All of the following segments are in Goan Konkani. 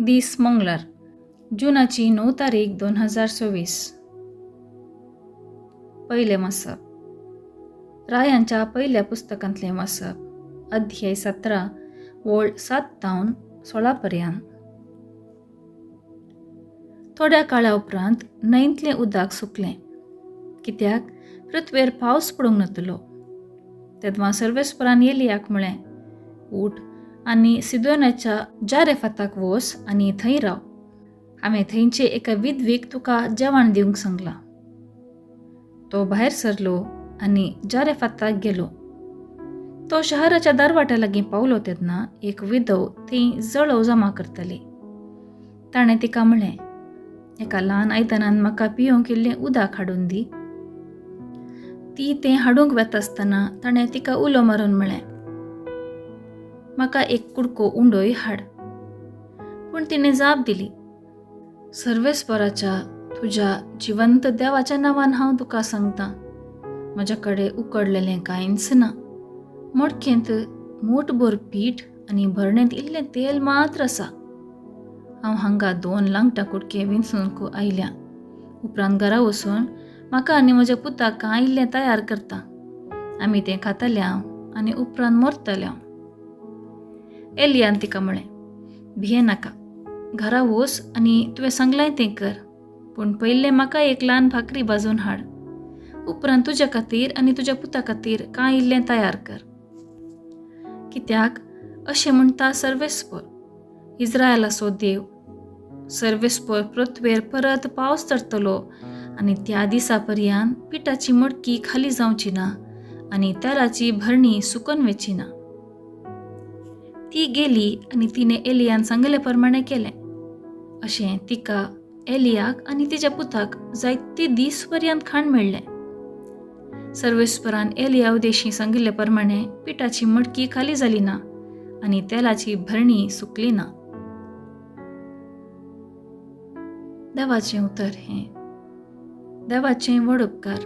दीस मंगळार, जुनाची 9 तारीख 2024. पयलें वाचप, रायांच्या पयल्या पुस्तकांतलें वाचप, अध्याय 17 वळ 7 तावन 16 पर्यंत. थोड्या काळा उपरांत न्हंयतलें उदक सुकलें, कित्याक पृथ्वेर पावस पडूंक नातलो. तेदवां सर्वेस्परान एलियाक म्हळें, उठ आनी सिदोनाच्या जारेफाताक वोस आनी थंय राव. हांवें थंयचे एका विधवीक तुका जेवण दिवंक सांगलां. तो भायर सरलो आनी जारेफाताक गेलो. तो शहराच्या दरवाट्या लागीं पावलो तेन्ना एक विधव थंय जळोव जमा करताली. ताणें तिका म्हळें, एका ल्हान आयदनान म्हाका पिवंक इल्लें उदक हाडून दी. ती तें हाडूंक वेता आसतना ताणें तिका उलो मारून म्हळें, म्हाका एक कुडको उंडोय हाड. पूण तिणें जाप दिली, सर्वेस्पराच्या तुज्या जिवंत देवाच्या नांवान हांव तुका सांगतां, म्हज्या कडेन उकडलेलें कांयच ना. मडकेंत मूठभर पीठ आनी भरणेंत इल्लें तेल मात्र आसा. हांव हांगा 2 लांगटां कुडके विंचूंक आयल्या. उपरांत घरा वचून म्हाका आनी म्हज्या पुताक कांय इल्लें तयार करता. आमी तें खातले हांव आनी उपरांत मरतले हांव. एलियान तिका म्हळें, भिये नाका, घरा वच आनी तुवें सांगलां तें कर, पूण पयलें म्हाका एक ल्हान भाकरी भाजून हाड. उपरांत तुज्या खातीर आनी तुज्या पुता खातीर कांय इल्लें तयार कर. कित्याक अशें म्हणटा सर्वेस्पर, इस्रायलाचो देव, सर्वेस्पर पृथ्वेर परत पावस चडटलो आनी त्या दिसा पर्यंत पिठाची मडकी खाली जावची ना आनी तेलाची भरणी सुकून वचची ना. ती गेली आनी तिणें एलियान सांगले प्रमाणें केलें. अशें तिका, एलियाक आनी तिच्या पुताक जायते दीस पर्यंत खाण मेळ्ळें. सर्वेस्परान एलिया उदेशी सांगिल्ले प्रमाणें पिठाची मडकी खाली जाली ना आनी तेलाची भरणी सुकली ना. देवाचें उतर हें. देवाचें व्हड उपकार.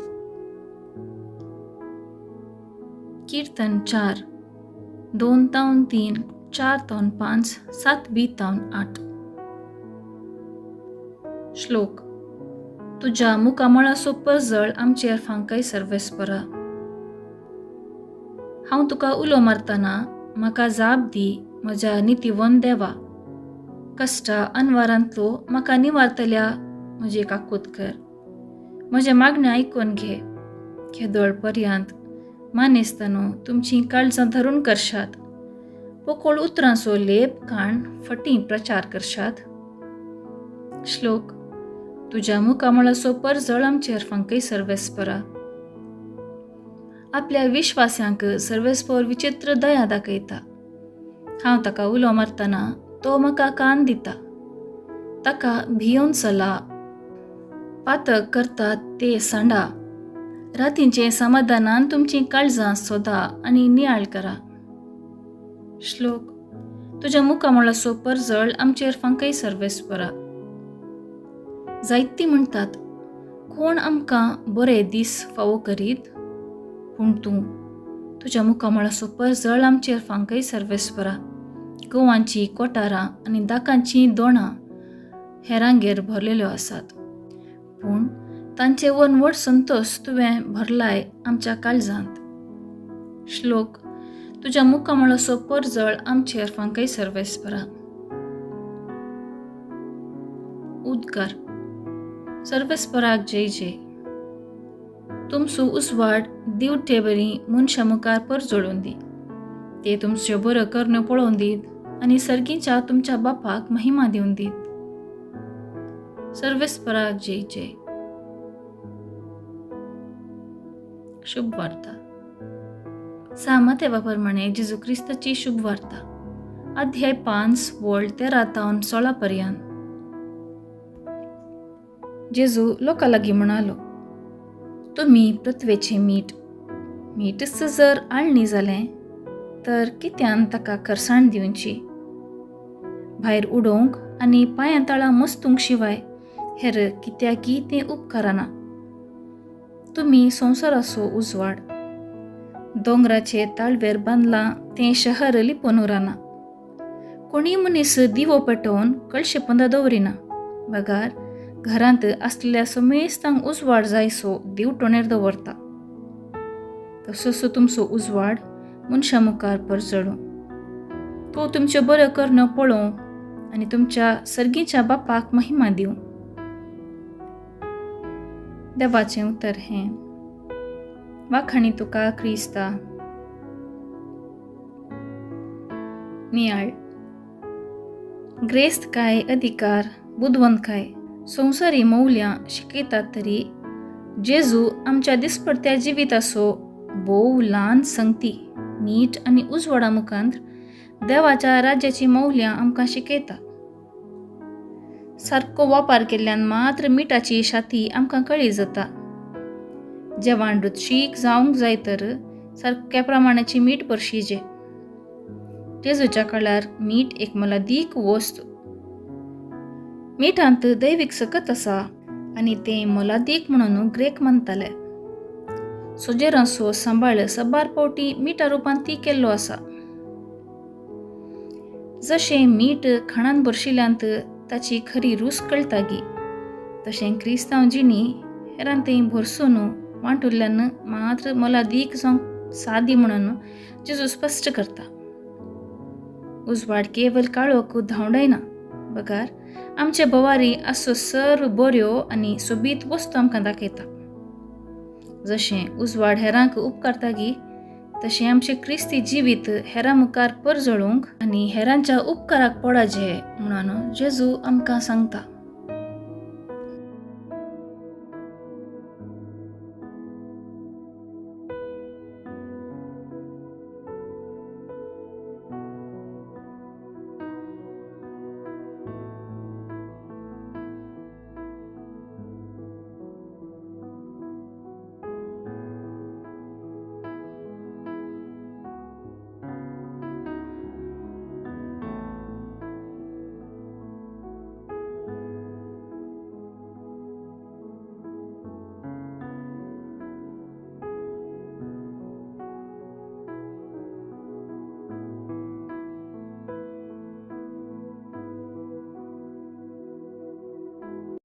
कीर्तन 4, 2 तावन 3, 4 तावन 5, 7 बी तावन 8. श्लोक. तुज्या मुखामळाचो परजळ आमचेर फांकय सर्वेस्परा. हांव तुका उलो मारतना म्हाका जाप दी, म्हज्या नितीवन देवा. कश्टा अनवारांतलो म्हाका निवारतल्या म्हजी काकूत कर. म्हजें मागणें आयकून घे. केदोळ पर्यंत मानेस्तानो तुमचीं काळजां धरून करशात, पोकोळ उतरांचो लेप काण फटीं प्रचार करशात. श्लोक. तुज्या मुखामळाचो परजळ आमचेर फांकय सर्वेस्परा. आपल्या विश्वास्यांक सर्वेस्पर विचित्र दया दाखयता. हांव ताका उलो मारतना तो म्हाका कान दिता. ताका भियोवन चला, पातक करतात ते सांडा. रातींचे समाधानान तुमचीं काळजां सोदा आनी नियाळ करा. श्लोक. तुज्या मुखामळाचो परजळ आमचेर फांकय सर्वेस्परा. जायतीं म्हणटात, कोण आमकां बरे दीस फावो करीत? पूण तूं तुज्या मुखामळाचो परजळ आमचेर फांकय सर्वेस्परा. गोवांची कोटारां आनी दाकांचीं दोणां हेरांगेर भरलेल्यो आसात, पूण तांचे वनवट संतोश तुवें भरलाय आमच्या काळजांत. श्लोक. तुज्या मुखामळाचो परजळ आमचेर फांकय सर्वेस्परा. उद्गार. सर्वेस्पराक जय जय. तुमचो उजवाड दिवटे बरी मनशां मुखार परजळून दी. ते तुमच्यो बऱ्यो करण्यो पळोवन दीत आनी सर्गीच्या तुमच्या बापाक महिमा दिवन दीत. सर्वेस्पराक जय जय. शुभ वार्ता. सामतेवा प्रमाणे जेजू क्रिस्ताची शुभ वार्ता, अध्याय 5 वळ 13 तावन 16 पर्यंत. जेजू लोकां लागीं म्हणालो, तुमी पृथ्वेचें मीठ. मीठच जर आळणी जालें तर कित्यान ताका खरसाण दिवची? भायर उडोवंक आनी पांयां तळां मस्तूंक शिवाय हेर कित्याकी तें उपकारना. तुमी संवसाराचो उजवाड. दोंगराचे ताळवेर बांदलां तें शहर लिपून उरना. कोणीय मनीस दिवो पेटोवन कळशे पोंदा दवरिना, बगार घरांत आसलेल्या समेस्तांक उजवाड जायसो दिवटणेर दवरता. तसोच तुमचो उजवाड मनशां मुखार परजळूं. तो तुमच्यो बऱ्यो करण्यो पळोवं आनी तुमच्या सर्गीच्या बापाक महिमा दिवं. देवाचें उतर हें. वाखाणी तुका क्रिस्ता. नियाळ. ग्रेस्त काय अधिकार, बुदवंतकाय, संवसारी मौल्यां शिकयतात तरी जेजू आमच्या दिसपडत्या जिविताचो भोव ल्हान संगती मीठ आनी उजवाडा मुखांत देवाच्या राज्याची मौल्यां आमकां शिकयता. सारको वापर केल्ल्यान मात्र मिठाची शाती आमकां कळी जाता. जेवण रुचीक जावंक जाय तर सारक्या प्रमाणाची मीठ भरशीजे. जेजूच्या काळार मीठ एक मोलादीक वस्त. मिठांत दैवीक सकत आसा आनी तें मोलादीक म्हणून ग्रेक मानताले. सोजेरांचो सांबाळ सबार पावटी मिठा रुपान ती केल्लो आसा. जशें मीठ खाणान भरशिल्ल्यांत ताची खरी रूच कळटागी, तशें क्रिस्तांव जिणी हेरान थंय भरसून वांटुल्ल्यान मात्र मोलादीक जावंक सादी म्हणून जेजू स्पश्ट करता. उजवाड केवल काळोख धांवडायना, बगार आमचे भवारी आसो सर्व बऱ्यो आनी सोबीत वस्तू आमकां दाखयता. जशें उजवाड हेरांक उपकारतागी तशें आमचें क्रिस्ती जिवीत हेरां मुखार परजळूंक आनी हेरांच्या उपकाराक पडाजे म्हणून जेजू आमकां सांगता.